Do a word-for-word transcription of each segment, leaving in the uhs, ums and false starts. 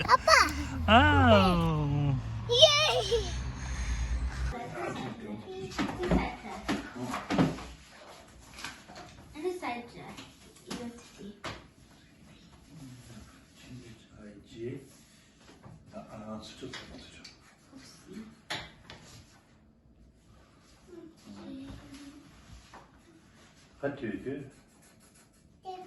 Papa. Oh. Yay. ཧ་ཏུ་ཏུ།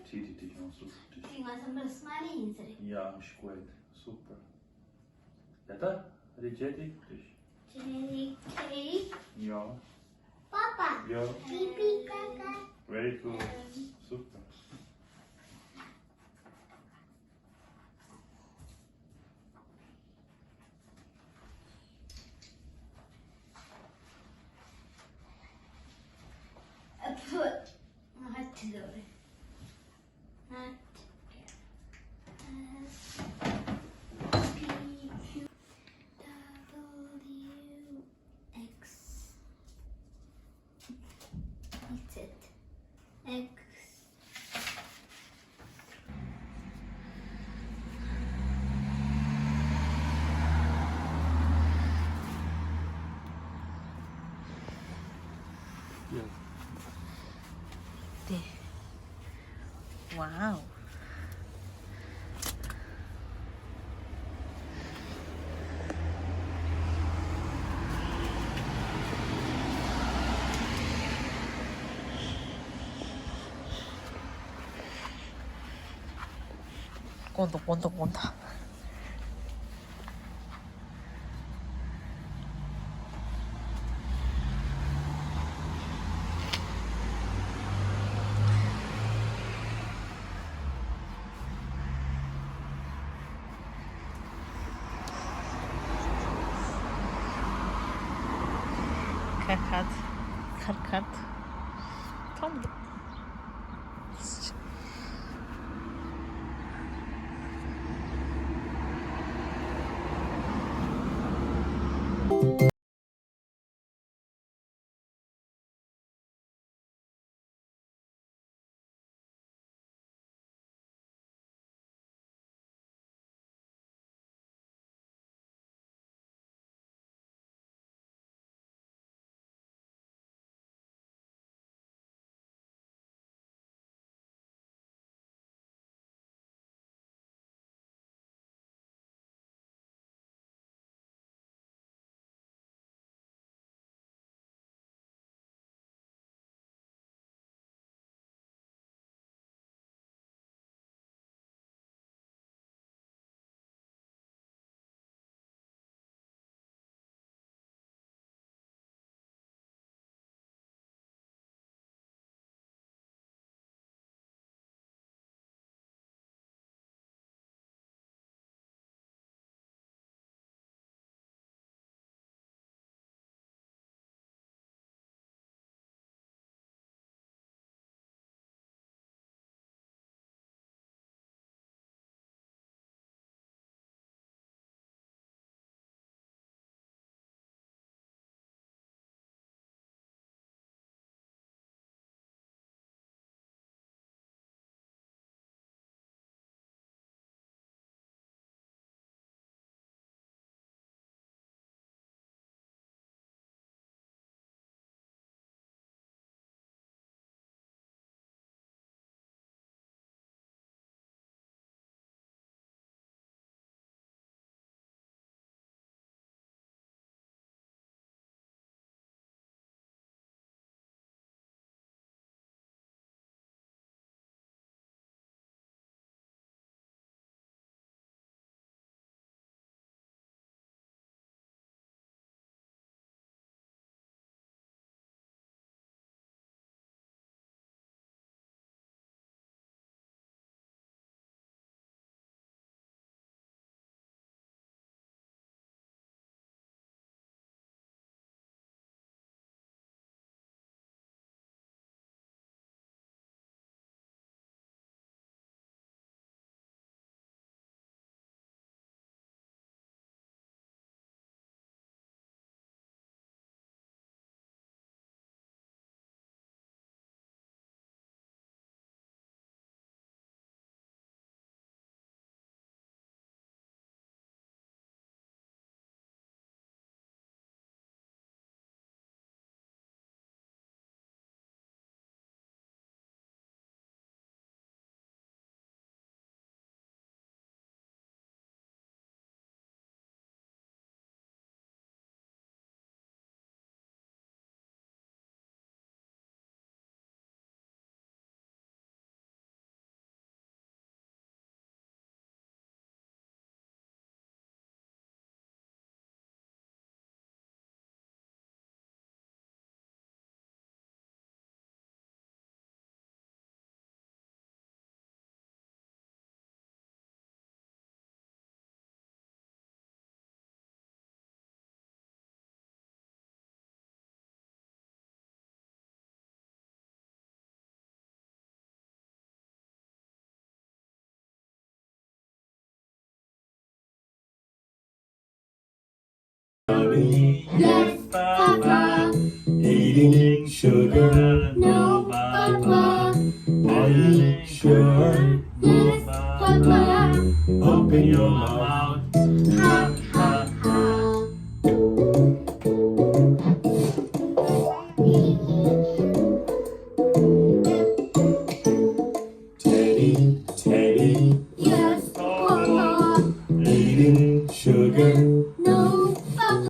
ཏི་ཏི་ཏི་ཡང་སུ་ཏི། ཏི་ང་ཚང་མ་སྨ་རེ་ཡིན་ཟེར། ཡང་ཤི་ཀུ་ཨེ་ཊི། སུ་པར། ཡ་ད་རེ་ཇེ་ཏི་ཏི། ཇེ་ཏི། ཡ། Papa. ཡ། Pipi kaka. Very good. སུ་པར། Put. I had to do it. Not S P Q W X. It's it. X. Yeah. Wow. གོང་དུ་གོང་དུ་གོང་དུ། ཁར་ཁར། ཁར་ཁར། ཐོང་། Yes, Papa. Eating sugar, no, Papa. Are you sure? Yes, Papa. Open your mouth. Ha, ha, ha. Teddy, Teddy. Yes, Papa. Eating sugar. No, Papa.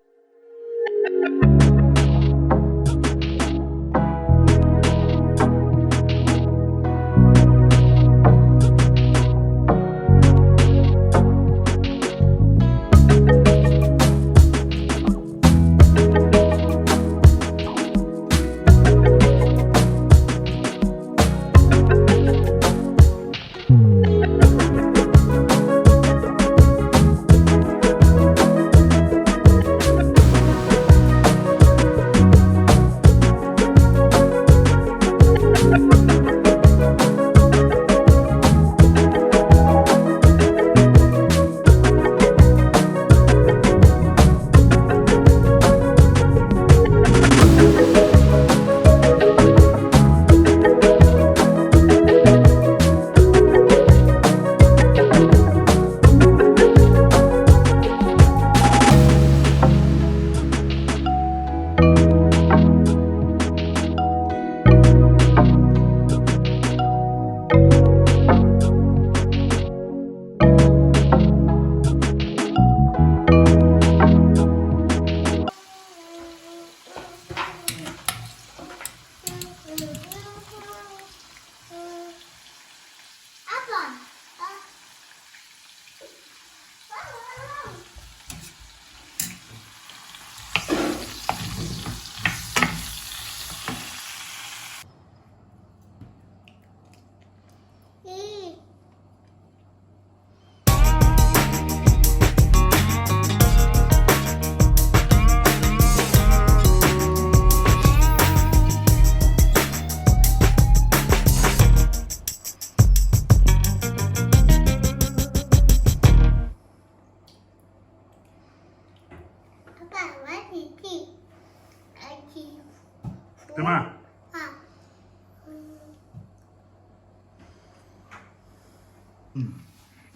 དེ་མ།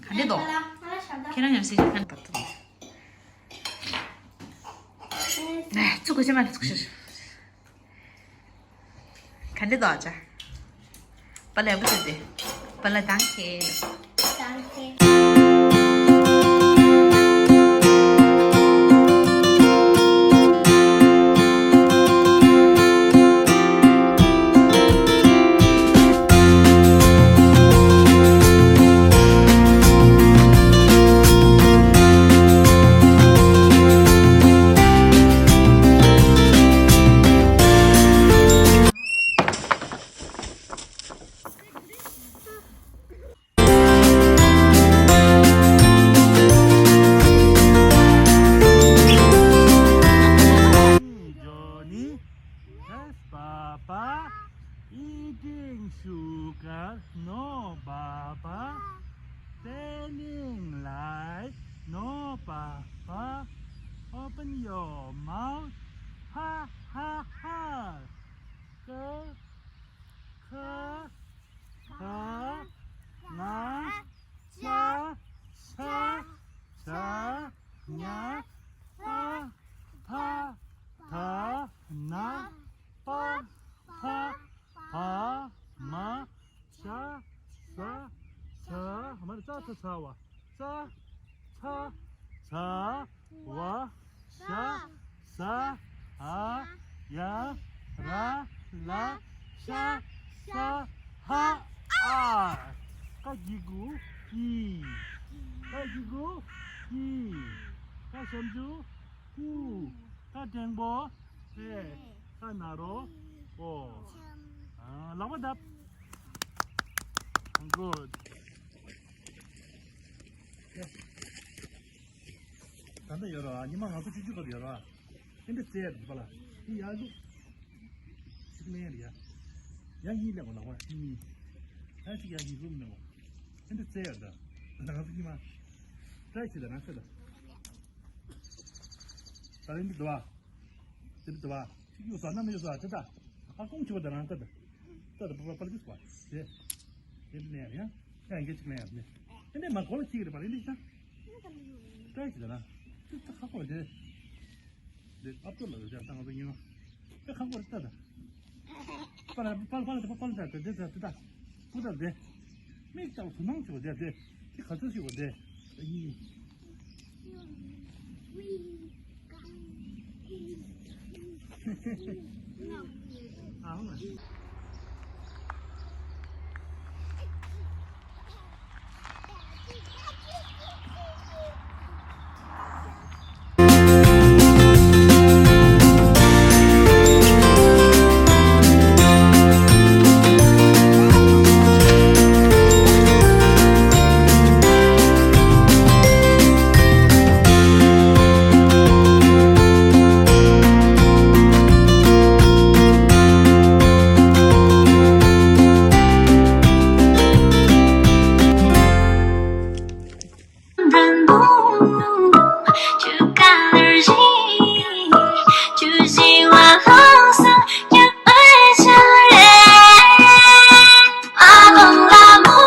ག་འདྲེ་དོ། ཁྱེད་རང་ཡང་སྲིད་ཀྱི་ཁ་ནས་བར་དུ། ཙུ་གུ་ཅི་མ་ལ་ཙུག་ཤི། ག་འདྲེ་དོ་ཨ་ཅག་པ་ལས་པ་ཟེར་ཏེ། པ་ལ་དང་ཁེ། དང་ཁེ། Johnny, yes, Papa. Eating sugar, no, Papa. Telling lie, no, Papa. Open your mouth, ha, ha, ha. Go. ཁ། ཁ། ང་། ཅ། ཆ། ཇ། ཉ། པ། ཕ། ད། ན། པ། ཕ། བ། མ། ཇ། ཟ། ཇ། མ་རེད། ཙ་ཚ་ཚ་བ། ཙ། ཚ། ཚ། བ། ཤ། ཤ། འ། ཡ། ར། ལ། ཤ། ཤ། ཧ། ཨ། ཀ་གི་གུ་ཀི། ཀ་གི་གུ་ཀི། ཀ་ཞབས་ཀྱུ་ཀུ། ཀ་འགྲེང་བུ་ཀེ། ཀ་ན་རོ་ཀོ། ཨ། ལག་པ་བརྡབ། Good. ད་ལྟ་ཡོད་ར། ཉི་མ་ང་ཚོ་བཅུ་གཅིག་སྐབས་ཡོད་ར། ཨེ་འདྲ་བཙལ་ཡ་འདུག་པ་ལ། དེ་ཡར་བླུགས། ཅིག་ལེན་ཡ་རེད་ཡ། ཡ་གཉིས་ལེན་གོ་ལག་པ་གཉིས། ཡ་གཅིག་ཡ་གཉིས་བླུགས་ལེན་གོ། ཨེ་འདྲ་བཙལ་ཡ་འདྲ། ད་ང་ཚོ་ཉི་མ་try བྱེད་ད་ང་ཚོ་ད། ད་རིང་འདི་འདུག་བ། འདི་འདུག་བ། ཅིག་གཡུག་ས་གནམ་གཡུག་ས་ཅི་ད། ཨ་ཀོང་ཆུ་བ་ད་རང་ད་ད། ད་ད་པ་པ་པ་ལ་ཅིག་བ། དེ། དེ་འདི་ནས་ཡང་། ཡང་འགྱེད་ཅིག་ནས་ཡང་ནས། དེ་ནས་མ་གོ་ལ་ཅིག་རེད་པ་རེད་འདི་ཤ། ད་ཅི་ད་ན། ཅི་ད་ཁ་ཁོ་དེ། དེ་ཨབ་ཏོ་ལ་རེད་ད་ང་ཚོ་ཉིན་མ། དེ་ཁ་ཁོ་རེད་ད་ད། པ་ལ་པ་ལ་པ་ལ་པ་ལ་ད་དེ་ད་དེ་ད། པུ་ད་དེ། མིག་ལྟ་བུ་ཐུན་མོང་ཆེ་བ་དེ་དེ། དེ་ག་ཚོད་ཞིག་བ་དེ། ཨ་ཡིན། ཨ་ཧོ།